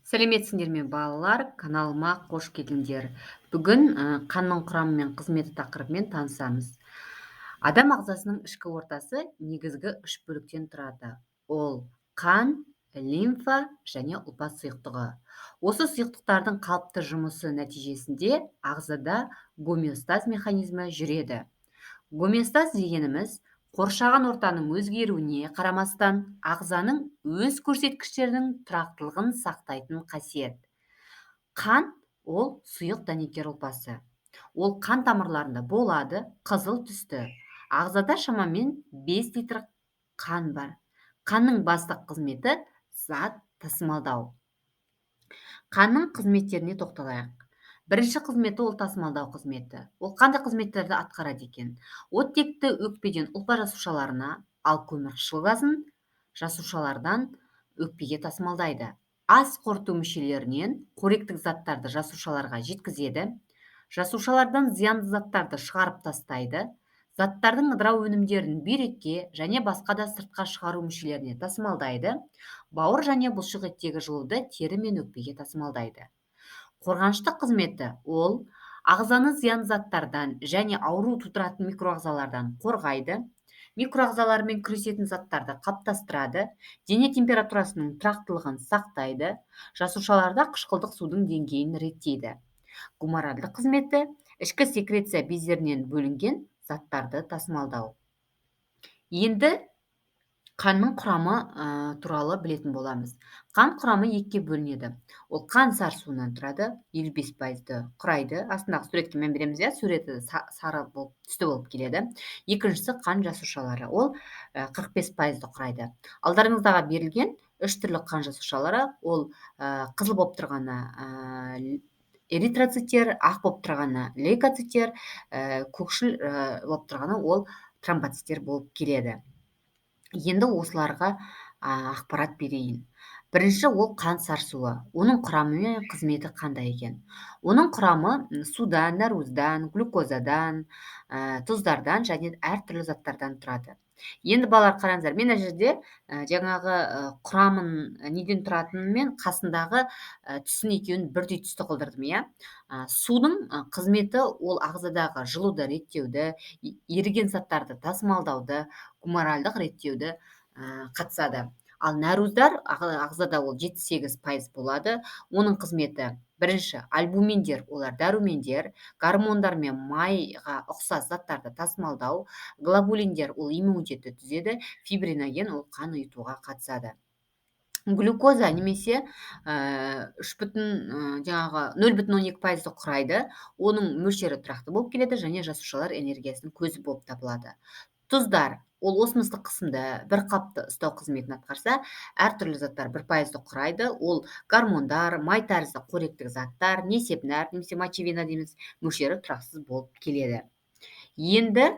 Сәлеметсіңдер ме, балалар! Каналыма қош келдіңдер. Бүгін қанның құрамы мен қызметі тақырыбымен танысамыз. Адам ағзасының ішкі ортасы негізгі үш бөліктен тұрады. Ол қан, лимфа және ұлпа сұйықтығы. Осы сұйықтықтардың қалыпты жұмысы нәтижесінде ағзада гомеостаз механизмі жүреді. Гомеостаз дегеніміз қоршаған ортаның өзгеруіне қарамастан ағзаның өз көрсеткіштерінің тұрақтылығын сақтайтын қасиет. Қан ол сұйық дәнекер ұлпасы. Ол қан тамырларында болады, қызыл түсті. Ағзада шамамен 5 литр қан бар. Қанның басты қызметі зат тасымалдау. Қанның қызметтеріне тоқталайық. Бірінші қызметі ол тасымалдау қызметі. Ол қандай қызметтерді атқарады екен? Оттекті өкпеден ұлпа жасушаларына, ал көмірқышқыл газын жасушалардан өкпеге тасымалдайды. Ас қорыту мүшелерінен қоректік заттарды жасушаларға жеткізеді. Жасушалардан зиянды заттарды шығарып тастайды. Заттардың ыдырау өнімдерін бүйрекке және басқа да сыртқа шығару мүшелеріне тасымалдайды. Бауыр және бұлшық еттегі жылуды тері мен өкпеге тасымалдайды. Қорғаныштық қызметі ол ағзаны зиянды заттардан және ауру тудыратын микроағзалардан қорғайды, микроағзалармен күресетін заттарды қалыптастырады, дене температурасының тұрақтылығын сақтайды, жасушаларда қышқылдық судың деңгейін реттейді. Гуморальдық қызметі ішкі секреция бездерінен бөлінген заттарды тасымалдау. Енді қанның құрамы туралы білетін боламыз. Қан құрамы екіге бөлінеді. Ол қан сарысуынан тұрады, 55%-ды құрайды. Астындағы суретке мән береміз, иә, суреті сары болып, түсті болып келеді. Екіншісі қан жасушалары. Ол 45%-ды құрайды. Алдарыңыздағы берілген үш түрлі қан жасушалары, ол қызыл болып тұрғаны эритроциттер, ақ болып тұрғаны лейкоциттер, көкшіл болып тұрғаны ол тромбоциттер болып келеді. Енді осыларға ақпарат берейін. Бірінші ол қан сарысуы. Оның құрамы мен қызметі қандай екен? Оның құрамы судан, нәруыздан, глюкозадан, тұздардан және әртүрлі заттардан тұрады. Енді балалар қараңыздар, мен мына жерде жаңағы құрамын неден тұратынын мен қасындағы түсін екеуін бірдей түсті қылдырдым, иә. Судың қызметі ол ағзадағы жылуды реттеуді, еріген заттарды тасымалдауды, гуморальдық реттеуді қатысады. Ал нәруыздар ағзада ол 7-8% болады. Оның қызметі бірінші альбуминдер, олар дәрумендер, гормондар мен майға ұқсас заттарды тасымалдау, глобулиндер ол иммунитетті түзеді, фибриноген ол қан ұйытуға қатысады. Глюкоза немесе үш бүтін, жаңағы нөл бүтін он екі пайызды құрайды. Оның мөлшері тұрақты болып келеді және жасушалар энергиясының көзі болып табылады. Тұздар ол осмостық қысымды бір қалыпты ұстау қызметін атқарса, әртүрлі заттар бір пайызды құрайды. Ол гормондар, май тәрізді қоректік заттар, несеп нәр немесе мочевина дейміз, мөлшері тұрақсыз болып келеді. Енді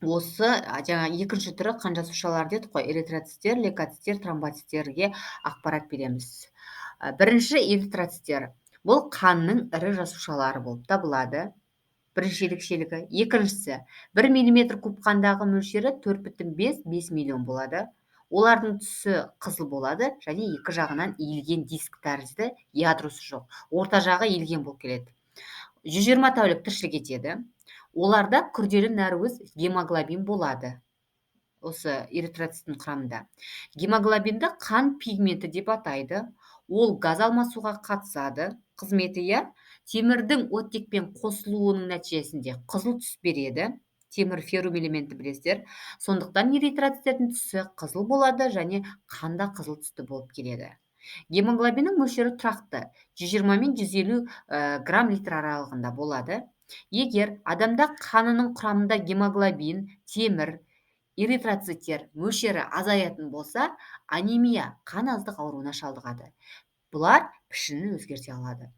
осы жаңа екінші түрі қан жасушалары дедік қой, эритроциттер, лейкоциттер, тромбоциттерге ақпарат береміз. Бірінші эритроциттер бұл қанның ірі жасушалары болып табылады. Бірінші ерекшелігі. Екіншісі, 1 миллиметр куб қандағы мөлшері төрт бүтін бес, бес миллион болады. Олардың түсі қызыл болады және екі жағынан иілген диск тәрізді, ядросы жоқ. Орта жағы иілген болып келеді. 120 тәулік тіршілік етеді. Оларда күрделі нәруыз гемоглобин болады. Осы эритроциттің құрамында. Гемоглобинді қан пигменті деп атайды. Ол газ алмасуға қатысады. Қызметі, иә, темірдің оттекпен қосылуының нәтижесінде қызыл түс береді. Темір феррум элементі білесіздер. Сондықтан эритроциттердің түсі қызыл болады және қанда қызыл түсті болып келеді. Гемоглобиннің мөлшері тұрақты, жүз жиырма мен жүз елу грамм литр аралығында болады. Егер адамда қанының құрамында гемоглобин, темір, эритроциттер мөлшері азаятын болса, анемия, қан аздық ауруына шалдығады. Бұлар пішінін өзгерте алады.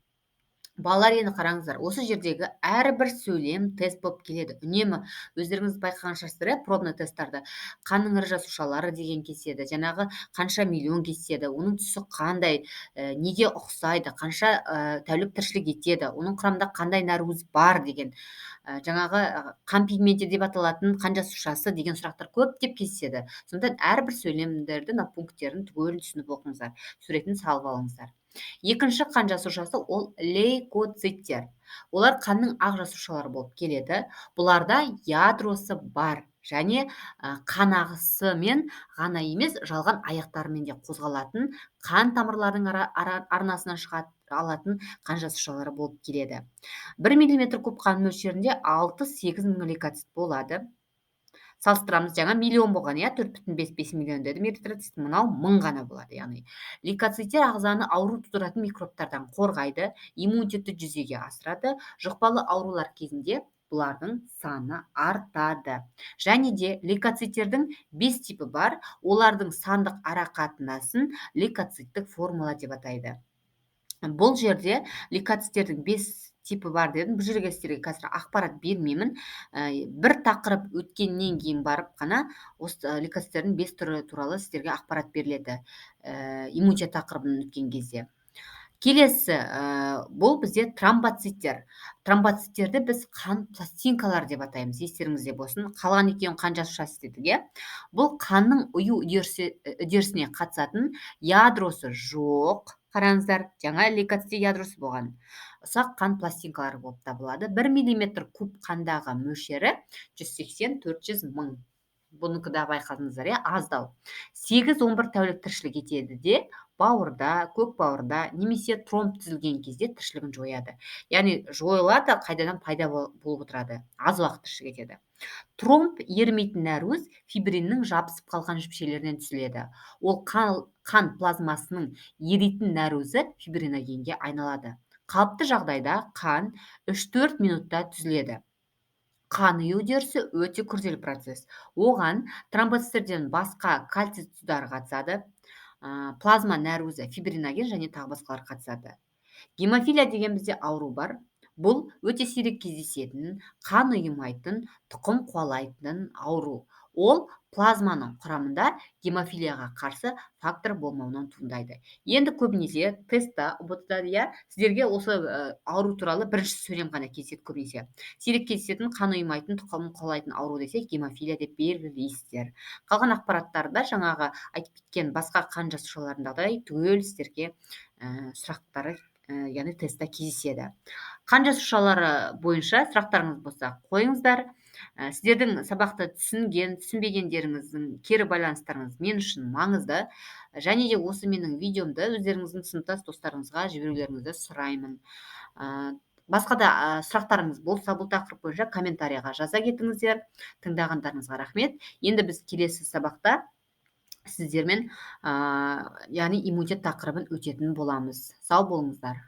Балалар, енді қараңыздар, осы жердегі әрбір сөйлем тест болып келеді. Үнемі өздеріңіз байқаған шығарсыздар, иә, пробный тесттарды. Қанның ірі жасушалары деген кездеседі, жаңағы қанша миллион кездеседі, оның түсі қандай, неге ұқсайды, қанша тәулік тіршілік етеді, оның құрамында қандай нәруыз бар деген, жаңағы қан пигменті деп аталатын қан жасушасы деген сұрақтар көптеп кездеседі. Сондықтан әрбір сөйлемдерді, мына пункттерін түгелін түсініп оқыңыздар, суретін салып алыңыздар. Екінші қан жасушасы ол лейкоциттер. Олар қанның ақ жасушалары болып келеді. Бұларда ядросы бар және қан ағысымен ғана емес, жалған аяқтарымен де қозғалатын, қан тамырларының арнасынан шыға алатын қан жасушалары болып келеді. 1 миллиметр куб қан мөлшерінде 6-8 мың лейкоцит болады. Салыстырамыз, жаңа миллион болған, иә, 4,5-5 миллион дедім эритроцит, мынау мың ғана болады. Яғни лейкоциттер ағзаны ауру тудыратын микробтардан қорғайды, иммунитетті жүзеге асырады, жұқпалы аурулар кезінде бұлардың саны артады. Және де лейкоциттердің 5 типі бар, олардың сандық ара қатынасын лейкоциттік формула деп атайды. Бұл жерде лейкоциттердің 5 типі бар дедім. Бұл жерге сіздерге қазір ақпарат бермеймін. Бір тақырып өткеннен кейін барып қана осы лейкоциттердің 5 түрі туралы сіздерге ақпарат беріледі. Иммунитет тақырыбын өткен кезде. Келесі, бұл бізде тромбоциттер. Тромбоциттерді біз қан пластинкалар деп атаймыз, естеріңізде болсын. Қалған екеуін қан жасушасы дедік, иә. Бұл қанның ұю үдерісіне қатысатын ядросы жоқ. Қараңыздар, жаңа лейкоцитте ядросы болған. Ұсақ қан пластинкалары болып табылады. 1 миллиметр куб қандағы мөлшері 180-400 мың. Бұныкі да байқадыңыздар, иә, аздау. 8-11 тәулік тіршілік етеді де, бауырда, көк бауырда немесе тромб түзілген кезде тіршілігін жояды. Яғни жойылады, қайтадан пайда болып отырады. Аз уақыт тіршілік етеді. Тромб ерімейтін нәруыз фибриннің жабысып қалған жіпшелерінен түзіледі. Ол қан плазмасының еритін нәруызы фибриногенге айналады. Қалыпты жағдайда қан 3-4 минутта түзіледі. Қан ұю үдерісі өте күрделі процесс. Оған тромбоциттерден басқа кальций тұздары қатысады, плазма нәруызы, фибриноген және тағы басқалар қатысады. Гемофилия деген бізде ауру бар. Бұл өте сирек кездесетін, қан ұйымайтын, тұқым қуалайтын ауру. Ол плазманың құрамында гемофилияға қарсы фактор болмауынан туындайды. Енді көбінесе тестта, ҰБТ-да, иә, сіздерге осы ауру туралы бірінші сөйлем ғана кездеседі көбінесе. Сирек кездесетін, қан ұйымайтын, тұқым қуалайтын ауру десе, гемофилия деп белгілейсіздер. Қалған ақпараттарды жаңағы айтып кеткен басқа қан жасушаларындағыдай түгел сіздерге сұрақтары, яғни тестта кездеседі. Қан жасушалары бойынша сұрақтарыңыз болса қойыңыздар. Сіздердің сабақты түсінген, түсінбегендеріңіздің кері байланыстарыңыз мен үшін маңызды. Және де осы менің видеомды өздеріңіздің сыныптас достарыңызға жіберулеріңізді сұраймын. Басқа да сұрақтарыңыз болса бұл тақырып бойынша комментарияға жаза кетіңіздер. Тыңдағандарыңызға рахмет. Енді біз келесі сабақта сіздермен, яғни иммунитет тақырыбын өтетін боламыз. Сау болыңыздар.